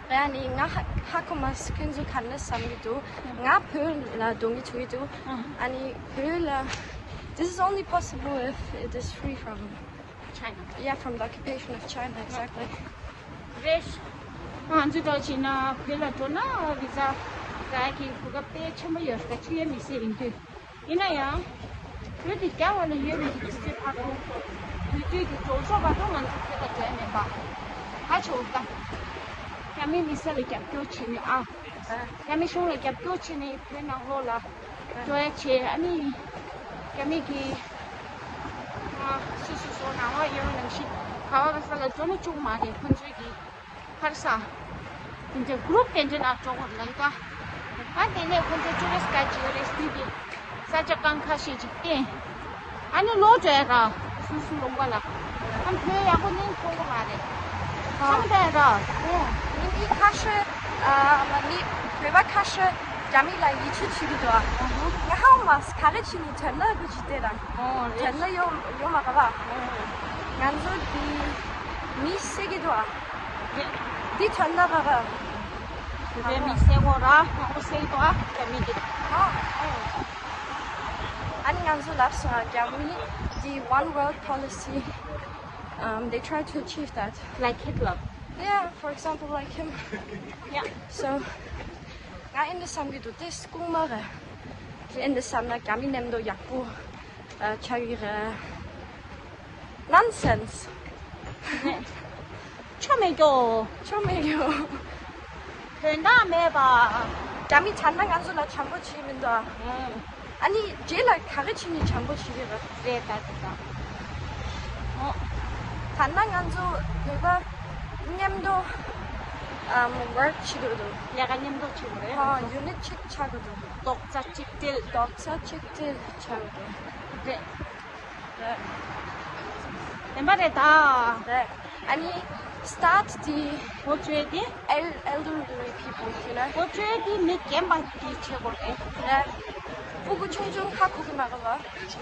ཨ། ཨ་ནི་ང་ཧ་ཧ་གོ་མ་སོང་། ཁྱོད་ཚོ་ག་འདྲ་བསམ་གྱི་འདུག་ང་བོད་ལ་སྡོད་མཁན་བྱེད་ཀྱི་འདུག་ཨ་ནི་བོད་ལ། This is only possible if it is free from China. Yeah, from the occupation of China, exactly. རེད། ང་ཚོ་འདྲ་བྱས་ན་བོད་ལ་འགྲོ་ན་བི་ཛ་རག་གི་གོ་སྐབས་དཔེ་ཆེན་པོ་ཡོད་རེད། ཆུ་ཡོད་མི་སེར་ཡིན་དུས། ཡིན་ན་ཡང་། བོད་དེ་རྒྱ་བ་ལ་ཡོད་མི་དེ་ཇི་སྲིད་བར་དུ། དུས་ཚོད་ཀྱི་འགྲོ་ཕྱོགས་བར་དུ་ང་ཚོ་བོད་ལ་འགྲོ་ཡ་མེད་པ། ཧ་ཆེ་བོ་ད། རྒྱ་མི་མི་སེར་ལ་རྒྱབ་སྐྱོར་བྱེད་ནས་ཨ། རྒྱ་མི་གཞུང་ལ་རྒྱབ་སྐྱོར་བྱེད་ནས་བོད་ནང་ལོགས་ལ་འགྲོ་ཡ་བྱེད། ཨ་ནི་རྒྱ་མི་གི་ཨ་སོ་སོ་སོ་ནང་ལོགས་ཡོད་ནང་བཞིན་ག་བ་ག་ས་ལ་འགྲོ་ན་བཅུག་མ་རེད། ཁོ་ཚོའི་གི་ཕར་ས་དེ་འདྲ་གུ་རུབ་དེ་འདྲ་ནང་འགྲོ་དགོས་ལ་ཡི་ད། ཨ་དེ་ནས་ཁོ་ཚོ་ཊུ་རི་སི་ག་ཅིག་ཡོད་རེད། དེ་གི་ས་ཆ་རྐང་ཁ་ཤས་ཅིག་བསྟན། ཨ་ནི་ལོག་འགྲོ་ཡ་ར། སུ་སུ་ལུང་པ་ལ། ཨ་བོད་ཡག་པོ་གླེང་ཐུབ་ཀྱི་མ་རེད། ཨ་བསམ་བསྡད་ར། ཨོ། མི་མི་ཁ་ཤས། ཨ་མ་མི་བོད་པ་ཁ་ཤས་རྒྱ་མི་ལ་ཡིད་ཆེས་བྱེད་ཀྱི་འདུག་ཨ། ང་ཧ་མ་ག་རེ་བྱས་ནས་དོན་དག་གི་ཅི་བལྟས་ར། ཨོ་རེད། དོན་དག་ཡོད་ཡོད་མ་ག་བ། ང་ཚོ་འདི་མི་བསད་ཀྱི་འདུག་ཨ། རེད། འདི་དོན་དག་ག་བ། བོད་པའི་མི་བསད་དགོས་ར། མང་པོ་བསད་ཀྱི་འདུག་ཨ། རྒྱ་མི་གི། ཨ་ཨ་ནི་ང་ཚོ་ལབ་སོང་ཨ། རྒྱ་མི་འདི་one world policy, um, they try to achieve that. Like Hitler. Yeah, for example, like him. Yeah. So, ང་ཨིན་དུ་བསམ་གྱི་འདུག་དེ་སྐུང་མ་རེད། ཨིན་དུ་བསམ་ན་རྒྱ་མི་མཉམ་དུ་ཡག་པོ་ཨ་ཆགས་ཀྱི་རེད། Nonsense. ཆོ་མེད་ཀྱོ། ཆོ་མེད་ཀྱོ། དོན་དག་མེད་པ། རྒྱ་མི་བྱས་ན་ང་ཚོ་ལ་བྱམས་པོ་བྱེད་མི་འདུག་ཨ། ཨ་ནི་རྗེས་ལ་ག་རེ་བྱས་ནས་བྱམས་པོ་བྱེད་ཀྱི་རེད། རེད་ད་རེད་ད། ཨོ། ད་ལྟ་ང་ཚོ་བོད་པ་མཉམ་དུ་ཨམ་work་བྱེད་དགོས་འདུག་ལས་ཀ་མཉམ་དུ་བྱེད་དགོས་རེད། ཨ་unit་གཅིག་ཆགས་དགོས་འདུག་རྡོག་རྩ་གཅིག་སྒྲིལ། རྡོག་རྩ་གཅིག་སྒྲིལ་ཆགས་དགོས་འདུག་རེད། རེད། བདེན་པ་རེད་ད། རེད། ཨ་ནི་start་དེ་འགོ་བཙུགས་དེ། El- elderly people, you know. འགོ་བཙུགས་དེ་མི་རྒན་པ་དེ་བྱེད་དགོས་རེད། རེད། སྤུ་གུ་ཆུང་ཆུང་ཧ་གོ་གི་མ་གོ་བ།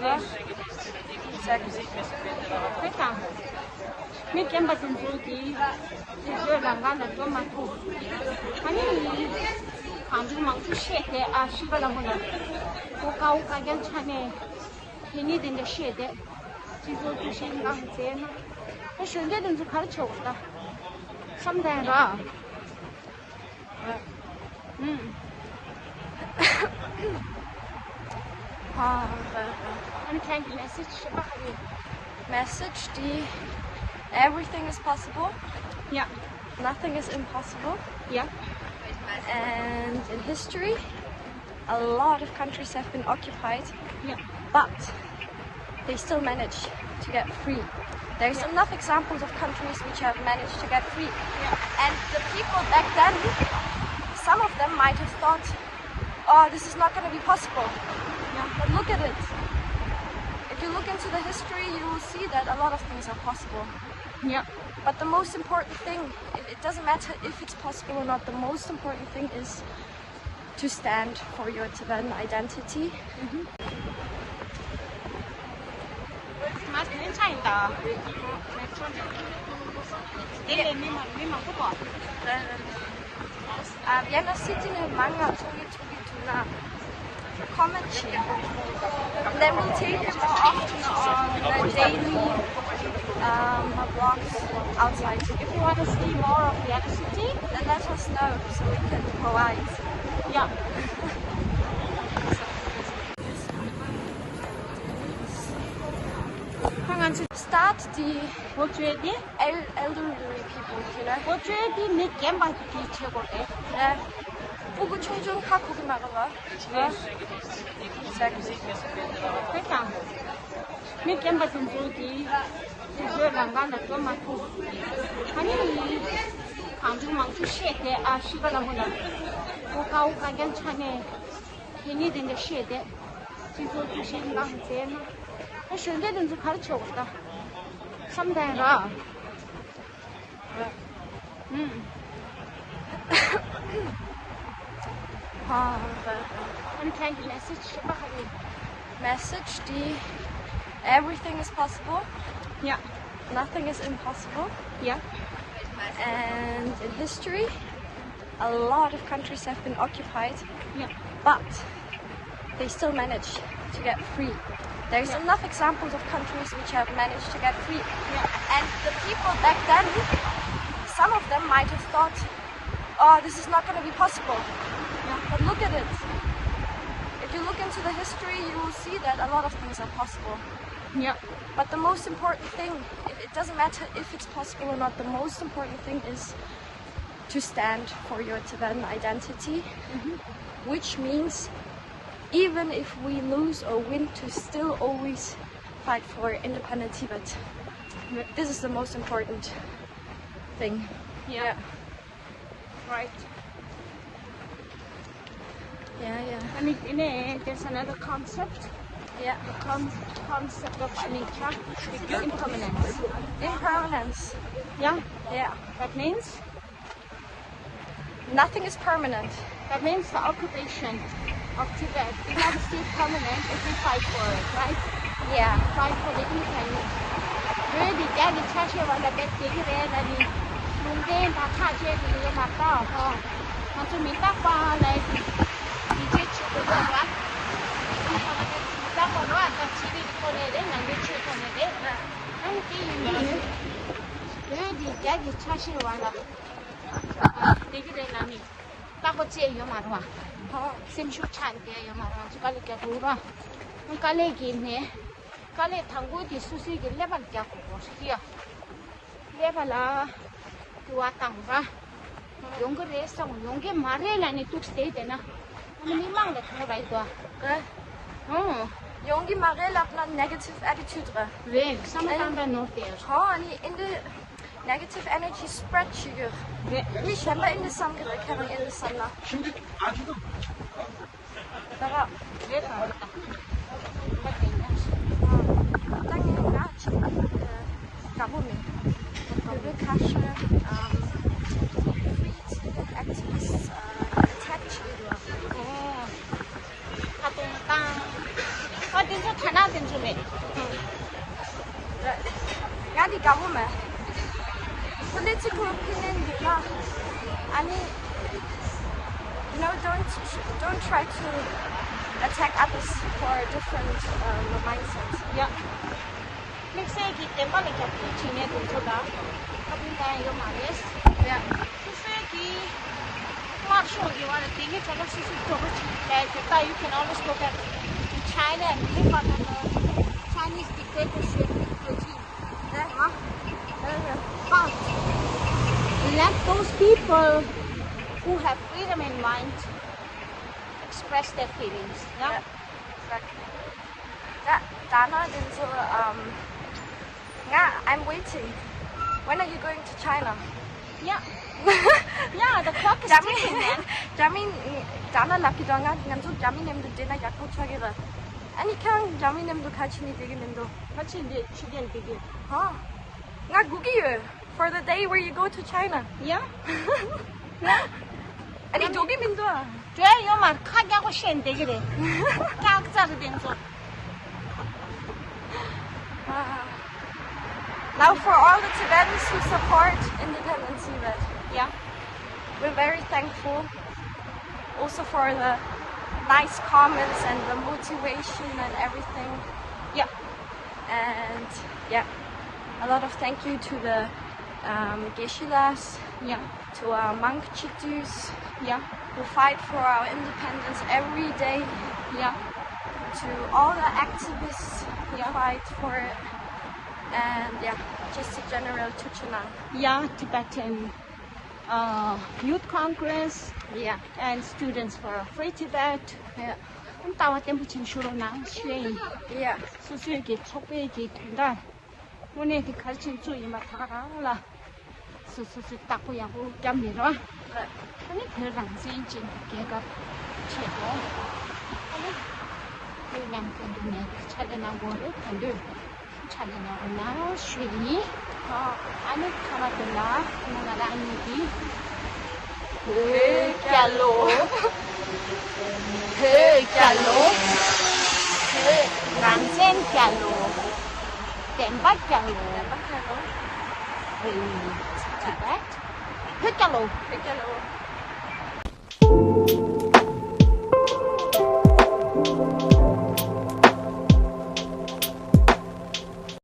རེད། Exactly. རེད་ད། མི་རྒན་པ་དེ་ཚོ་གིས་དེ་ཚོའི་རང་དགར་ལ་འགྲོ་མ་ཐུབ། ཨ་ནི་གང་བྱུང་མང་བྱུང་བཤད་དེ། ཨ་ཤི་ཀ་ལ་མོ་ལ་ཁོ་དཀའ་བོ་དཀའ་རྐྱང་ཆགས་ནས་གད་སྙིགས་དེ་འདྲ་བཤད་དེ། སྤྱི་ཚོགས་འདུ་ཤེས་འགངས་བཙལ་ན། ཨ་གཞོན་སྐྱེས་དེ་ཚོ་ག་རེ་བྱེད་དགོས་ད། བསམ་བཏང་ར། ཨ་ནི་ཁྱེད་ཀྱི་མེ་སེཇ་ཞིག་པ་ག་རེ་ཡིན། Message དེ། Everything is possible. Yeah. Nothing is impossible. Yeah. And in history, a lot of countries have been occupied. Yeah. But they still manage to get free. There's Yeah. enough examples of countries which have managed to get free. Yeah. And the people back then, some of them might have thought, "Oh, this is not going to be possible." Yeah. But look at it. If you look into the history, you will see that a lot of things are possible. Yeah. But the most important thing, it, it doesn't matter if it's possible or not, the most important thing is to stand for your Tibetan identity. ང་དེ་ནས་ཆ་ཡིན་ད། དེ་ལས་མི་མང་མི་མང་པོ་འདུག་ཨ། Vienna city ནས་མང་ང་ཚོགས་ཀྱི་ཚོགས་ཀྱི་འདུག་ན། Comment བྱེད། They will take you more often on the daily, um, walks outside. If you want to see more of the other city, then let us know so we can provide. Yeah. Start the What do you think? El- elderly people, you know? What do you think? མི་རྒན་པ་དེ་བྱེད་དགོས་རེད། རེད། སྤུ་གུ་ཆུང་ཆུང་ཧ་གོ་གི་མ་རེད་བ། Exactly. དེ་དང་། མི་རྒན་པ་དེ་ཚོ་གིས་དེ་ཚོའི་རང་དགར་ལ་འགྲོ་མ་ཐུབ། ཨ་ནི་གང་བྱུང་མང་བྱུང་བཤད་དེ། ཨ་ཤི་ཀ་ལ་མོ་ལ་ཁོ་དཀའ་བོ་དཀའ་རྐྱང་ཆགས་ནས་གད་སྙིགས་དེ་འདྲ་བཤད་དེ། སྤྱི་ཚོགས་འདུ་ཤེས་འགངས་བཙལ་ན། ཨ་གཞོན་སྐྱེས་དེ་ཚོ་ག་རེ་བྱེད་དགོས་ད། བསམ་བཏང་ར། ཨ། ཨུམ། ཨ། ཨ་ནི་ཁྱེད་ཀྱི་མེ་སེཇ་ཞིག་པ་ག་རེ་ཡིན། Message དེ། Everything is possible. Yeah. Nothing is impossible. Yeah. And in history, a lot of countries have been occupied, yeah, but they still manage to get free. There's, yeah, enough examples of countries which have managed to get free. Yeah. And the people back then, some of them might have thought, "Oh, this is not going to be possible." Yeah. But look at it. If you look into the history, you will see that a lot of things are possible. Yeah. But the most important thing, it, it doesn't matter if it's possible or not, the most important thing is to stand for your Tibetan identity, mm-hmm, which means even if we lose or win, to still always fight for independent Tibet. Yeah. This is the most important thing. Yeah. Yeah. Right. Yeah, yeah. I mean, in a, there's another concept. Yeah. The con- concept of anicca, impermanence. Impermanence. Yeah? Yeah. That means? Nothing is permanent. That means the occupation of Tibet is not still permanent if we fight for it, right? Yeah. Fight for the independence. བོད་འདི་རྒྱ་གི་ཆ་ཤས་བ་ལ་བེད་དེ་གི་རེད་ལ་ནི། ལུང་བསྟན་དང་ཁྲག་བཅད་དེ་ཡོད་མ་རེད་ད། ཧོ། ང་ཚོ་མི་རྟག་པ་ལ་ཡི་ཡིད་ཆེས་བྱེད་དགོས་པ་རེད། མི་རྟག་པ་རེད་ད། ཚན་རིག་གི་ཐོག་ནས་རེད། ནང་པའི་ཆོས་ཐོག་ནས་རེད། ཨ་ནི་དེ་ཡིན་དུས་བོད་འདི་རྒྱ་གི་ཆ་ཤས་བ་ལ་བེད་དེ་གི་རེད་ལ་ནི། རྟག་པ་བཅད་ཡོད་མ་རེད་བ། སེམས་ཤུགས་ཆག་བསྡད་ཡོད་མ་རེད་བ། ང་ཚོ་དཀའ་ལས་རྒྱག་དགོས་རེད་བ། དཀའ་ལས་ཀྱི་ནས། དཀའ་ལས་དང་པོ་དེ་སོ་སོའི་གི་ཀླད་པ་ལ་རྒྱག་དགོས་རེད་ཡ། ཀླད་པ་ལ་འགྱུར་བ་བཏང་ར། ཡོང་གི་རེད་བསམ། ཡོང་གི་མ་རེད་ལབ་ནས་འདུག་བསྡད་བསྡད་ན། ཨ་ནི་མི་མང་ལ་དོན་ར་ཡོད་དོ། ཨ། ཨང་། ཡོང་གི་མ་རེད་ལབ་ན་negative attitude ར། རེད། བསམ་བློ་བཏང་ར་ནོར་ཏེ། ཧོ། ཨ་ནི་འདི་negative energy spread བྱེད་ཀྱི་རེད། མི་གཞན་པ་ཨེ་འདྲ་བསམ་གྱི་རེད། ཁྱེད་རང་ཨེ་འདྲ་བསམ་ན། ད་ག་རེད་ད། རེད་ད། ད་ངས་ང་ཅིག་དགའ་པོ་མེད། བོད་པའི་ཁ་ཤས་ཨམ་free activists attack བྱེད་ཀྱི་འདུག་ཨ། ཁ་གཏོང་བཏང་། ཨ། དེ་ཚོ་དྲ་ནག་དེ་ཚོ་རེད། ང་འདི་དགའ་པོ་མེད། Political opinion ཡོད་ན། I mean, you know, don't don't try to attack others for different, um, mindsets. Yeah. དམིགས་བསལ་གྱི་བདེན་པ་ལ་རྒྱབ་སྐྱོར་བྱེད་མཁན་དེ་ཚོ་ལ་ཁ་ཕན་གང་ཡང་ཡོད་མ་རེད། Yeah. དམིགས་བསལ་གྱི་དམར་ཤོག་གི་བར་དེ་གའི་བྱ་ལ་སོ་སོའི་འགྲོ་སྒོ་བྱེད་པའི་དེ་ལྟ། You can always go back to China and live under the Chinese dictatorship regime. Huh? But let those people who have freedom in mind express their feelings. Yeah? Yeah, exactly. ད་ད་ནི་དེ་ཚོ་ཨམ། ང་I'm waiting. When are you going to China? Yeah. Yeah, the clock is ticking, man. རྒྱ་མི་ད་ནི་ལབ་ཀྱི་འདུག་ང་ང་ཚོ་རྒྱ་མི་མཉམ་དུ་བསྡད་ན་ཡག་པོ་ཆགས་ཀྱི་རེད། ཨ་ནི་ཁྱེད་རང་རྒྱ་མི་མཉམ་དུ་ག་ཕྱིན་ནས་བསྡད་ཀྱི་མི་འདུག་ག་ཕྱིན་བསྡད་ཕྱི་རྒྱལ་བསྡད་ཀྱི། ཧ། ང་སྒུག་གི་ཡོད། For the day where you go to China. Yeah. ཨ་ནི་འགྲོ་གི་མི་འདུག་ཨ། འགྲོ་ཡ་ཡོད་མ་རེད། ཁ་རྒྱག་པ་བཤད་བསྡད་ཀྱི་རེད། སྐྱག་རྫ་རེད་དེ་ཚོ། Now, for all the Tibetans who support independence movement, yeah, we're very thankful. Also for the nice comments and the motivation and everything. Yeah. And yeah, a lot of thank you to the um, Geshe-las, yeah, to our monk Chitus, yeah, who fight for our independence every day. Yeah. To all the activists who, yeah, fight for it. And yeah, just a general to China. Yeah, Tibetan uh, Youth Congress, yeah, and Students for Free Tibet. Yeah. ལྟ་བ་བརྟན་པོ་ཅིག་ཞུ་རོགས་གནང་ཞུ་ཡ་ཡིན། Yeah. སོ་སོའི་གི་ཚོགས་པའི་གི་དོན་དག་དངོས་གནས་དེ་ག་རེ་བྱས་བཙུགས་ཡིན་པ་ད་ག་རང་ལ་སོ་སོ་སོའི་བདག་པོ་ཡག་པོ་བརྒྱབ་མེད་རོགས། ཨ་ནི་བོད་རང་བཙན་ཅན་གྱི་རྒྱལ་ཁབ་ཆེད་དུ་ཨ་ནི་བོད་མཉམ་དུ་འདུག་ནས་ཕྱག་ལས་གནང་དགོས་རེད། དེ་འདོད་ཕྱག་ལས་གནང་རོགས་གནང་ཞུ་ཡིན། ཨ་ནི་ཁ་མ་དེ་ལ་ང་རང་གཉིས་ཀྱིས་བོད་རྒྱལ་ལོ། བོད་རྒྱལ་ལོ། བོད་རང་བཙན་རྒྱལ་ལོ། བདེན་པ་རྒྱལ་ལོ། བདེན་པ་རྒྱལ་ལོ། བོད་རྒྱལ་ལོ། བོད་རྒྱལ་ལོ།